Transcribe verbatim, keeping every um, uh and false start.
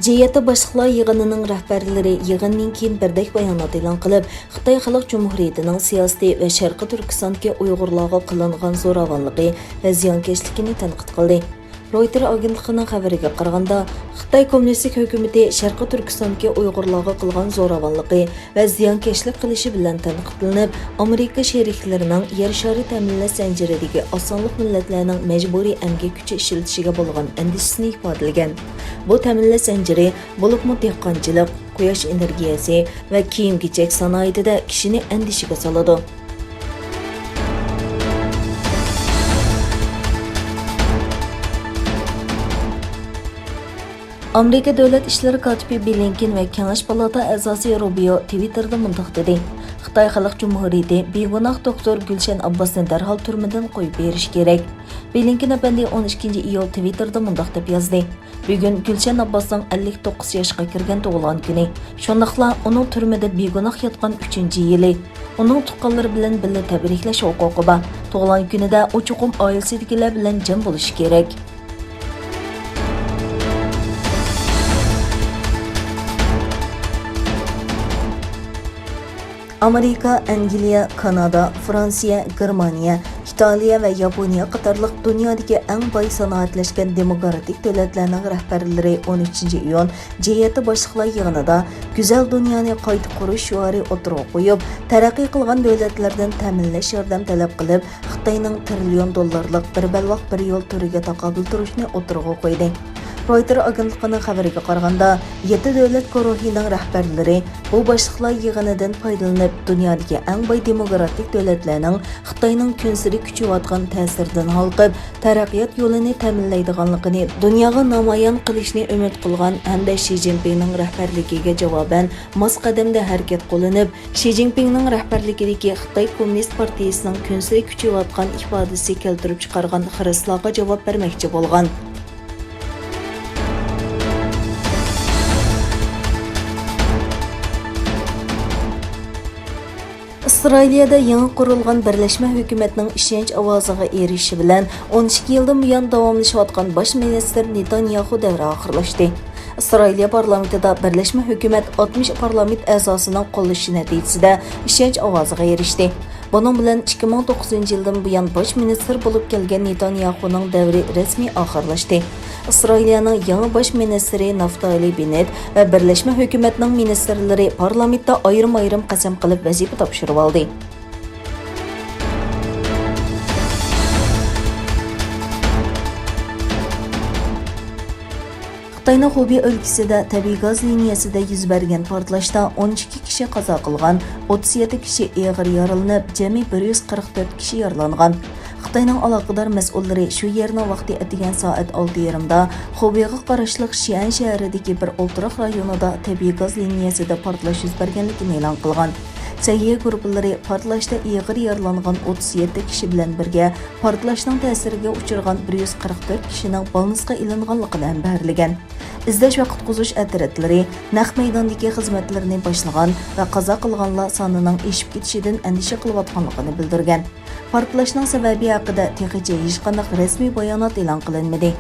جى يەتتە باشلىقلار يىغىنىنىڭ رەھبەرلىرى يىغىندىن كېيىن بىردەك بايانات ئېلان قىلىپ، خىتاي خەلق جۇمھۇرىيىتىنىڭ سىياسىتى ۋە شەرقىي تۈركىستاندىكى ئۇيغۇرلارغا قىلىنغان زوراۋانلىقى ۋە زىيانكەشلىكىنى تەنقىد قىلدى. رويتېر ئاگېنتلىقىنىڭ خەۋىرىگە قارىغاندا، خىتاي كوممۇنىستىك ھۆكۈمىتى شەرقىي تۈركىستاندىكى ئۇيغۇرلارغا قىلغان زوراۋانلىقى ۋە زىيانكەشلىك قىلىشى بىلەن تەنقىدلىنىپ، ئامېرىكا شېرىكلىرىنىڭ يەر شارى تەمىنلەش زەنجىرىدىكى ئاز سانلىق مىللەتلەرنىڭ مەجبۇرىي ئەمگەك كۈچى ئىشلىتىشىگە بولغان ئەندىشىسىنى ئىپادىلىگەن. بۇ تەمىنلەش زەنجىرى بولۇپمۇ دېھقانچىلىق، قۇياش ئېنېرگىيەسى ۋە كىيىم-كېچەك سانائىتىدە كىشىنى ئەندىشىگە سالىدۇ. ئامېرىكا دۆلەت ئىشلىرى كاتىپى بلىنكېن ۋە كېڭەش پالاتا ئەزاسى روبىيو تىۋىتتېردا مۇنداق دېدى: «خىتاي خەلق جۇمھۇرىيىتى بىگۇناھ دوكتور گۈلشەن ئابباسنى دەرھال تۈرمىدىن قويۇپ بېرىشى كېرەك.» بلىنكېن ئەپەندى ئون ئىككىنچى ئىيۇل تىۋىتتېردا مۇنداق دەپ يازدى: «بۈگۈن گۈلشەن ئابباسنىڭ ئەللىك توققۇز ياشقا كىرگەن تۇغۇلغان كۈنى. شۇنداقلا ئۇنىڭ تۈرمىدە بىگۇناھ ياتقان ئۈچىنچى يىلى. ئۇنىڭ تۇغقانلىرى بىلەن بىللە تەبرىكلەش ھوقۇقى بار. تۇغۇلغان كۈنىدە ئۇ چوقۇم ئائىلىسىدىكىلەر بىلەن جەم بولۇشى كېرەك.» ئامېرىكا، ئەنگلىيە، كانادا، فرانسىيە، گېرمانىيە، ئىتالىيە ۋە ياپونىيە قاتارلىق دۇنيادىكى ئەڭ باي سانائەتلەشكەن دېموكراتىك دۆلەتلەرنىڭ رەھبەرلىرى ئون ئۈچىنچى ئىيۇن جى يەتتە باشلىقلار يىغىنىدا گۈزەل دۇنيانى قايتا قۇرۇش شوئارى ئوتتۇرىغا قويۇپ، تەرەققىي قىلغان دۆلەتلەردىن تەمىنلەش ياردەم تەلەپ قىلىپ، خىتاينىڭ تىرىليون دوللارلىق بىر بەلباغ بىر يول تۈرىگە تاقابىل تۇرۇشنى ئوتتۇرىغا قويدى. رويتېر ئاگېنتلىقىنىڭ خەۋىرىگە قارىغاندا، يەتتە دۆلەت گۇرۇھىنىڭ رەھبەرلىرى بۇ باشلىقلار يىغىنىدىن پايدىلىنىپ، دۇنيادىكى ئەڭ باي دېموكراتىك دۆلەتلەرنىڭ خىتاينىڭ كۈنسېرى كۈچىيىۋاتقان تەسىرىدىن ھالقىپ، تەرەققىيات يولىنى تەمىنلەيدىغانلىقىنى دۇنياغا نامايان قىلىشنى ئۈمىد قىلغان ھەمدە شى جىنپىڭنىڭ رەھبەرلىكىگە جاۋابەن ماس قەدەمدە ھەرىكەت قوللىنىپ، شى جىنپىڭنىڭ رەھبەرلىكىدىكى خىتاي كوممۇنىست پارتىيىسىنىڭ كۈنسېرى كۈچىيىۋاتقان ئىپادىسى كەلتۈرۈپ چىقارغان خىرىسلارغا جاۋاب بەرمەكچى بولغان. ئىسرائىلىيەدە يېڭى قۇرۇلغان بىرلەشمە ھۆكۈمەتنىڭ ئىشەنچ ئاۋازىغا ئېرىشىشى بىلەن، ئون ئىككى يىلدىن بۇيان داۋاملىشىۋاتقان باش مىنىستىر نېتانياخۇ دەۋرى ئاخىرلاشتى. ئىسرائىلىيە پارلامېنتىدا بىرلەشمە ھۆكۈمەت ئاتمىش پارلامېنت ئەزاسىنىڭ قوللىشى نەتىجىسىدە ئىشەنچ ئاۋازىغا ئېرىشتى. بۇنىڭ بىلەن ئىككى مىڭ توققۇزىنچى يىلدىن بۇيان باش مىنىستىر بولۇپ كەلگەن نېتانياخۇنىڭ دەۋرى رەسمىي ئاخىرلاشتى. ئىسرائىلىيەنىڭ يېڭى باش مىنىستىرى نافتالى بېننېت ۋە بىرلەشمە ھۆكۈمەتنىڭ مىنىستىرلىرى پارلامېنتتا ئايرىم-ئايرىم قەسەم قىلىپ ۋەزىپە تاپشۇرۇۋالدى. خىتاينىڭ خۇبېي ئۆلكىسىدە تەبىئىي گاز لىنىيەسىدە يۈز بەرگەن پارتلاشتا ئون ئىككى كىشى قازا قىلغان، ئوتتۇز يەتتە كىشى ئېغىر يارىلىنىپ، جەمئىي بىر يۈز قىرىق تۆت كىشى يارىلانغان. خىتاينىڭ ئالاقىدار مەسئۇللىرى شۇ يەرنىڭ ۋاقتى ئەتىگەن سائەت ئالتە يېرىمدا خۇبېيغا قاراشلىق شىئەن شەھىرىدىكى بىر ئولتۇراق رايونىدا تەبىئىي گاز لىنىيەسىدە پارتلاش يۈز بەرگەنلىكىنى ئېلان قىلغان. سەھىيە گۇرۇپپىلىرى پارتلاشتا ئېغىر يارىلانغان ئوتتۇز يەتتە كىشى بىلەن بىرگە پارتلاشنىڭ تەسىرىگە ئۇچرىغان بىر يۈز قىرىق تۆت كىشىنىڭ بالنىسقا ئېلىنغانلىقىنى ھەم بەھرىلىگەن. ئىزدەش ۋە قۇتقۇزۇش ئەترەتلىرى نەق مەيداندىكى خىزمەتلىرىنى باشلىغان ۋە قازا قىلغانلار سانىنىڭ ئېشىپ كېتىشىدىن ئەندىشە قىلىۋاتقانلىقىنى بىلدۈرگەن. پارتلاشنىڭ سەۋەبى ھەققىدە تېخىچە ھېچقانداق رەسمىي بايانات ئېلان قىلىنمىدى.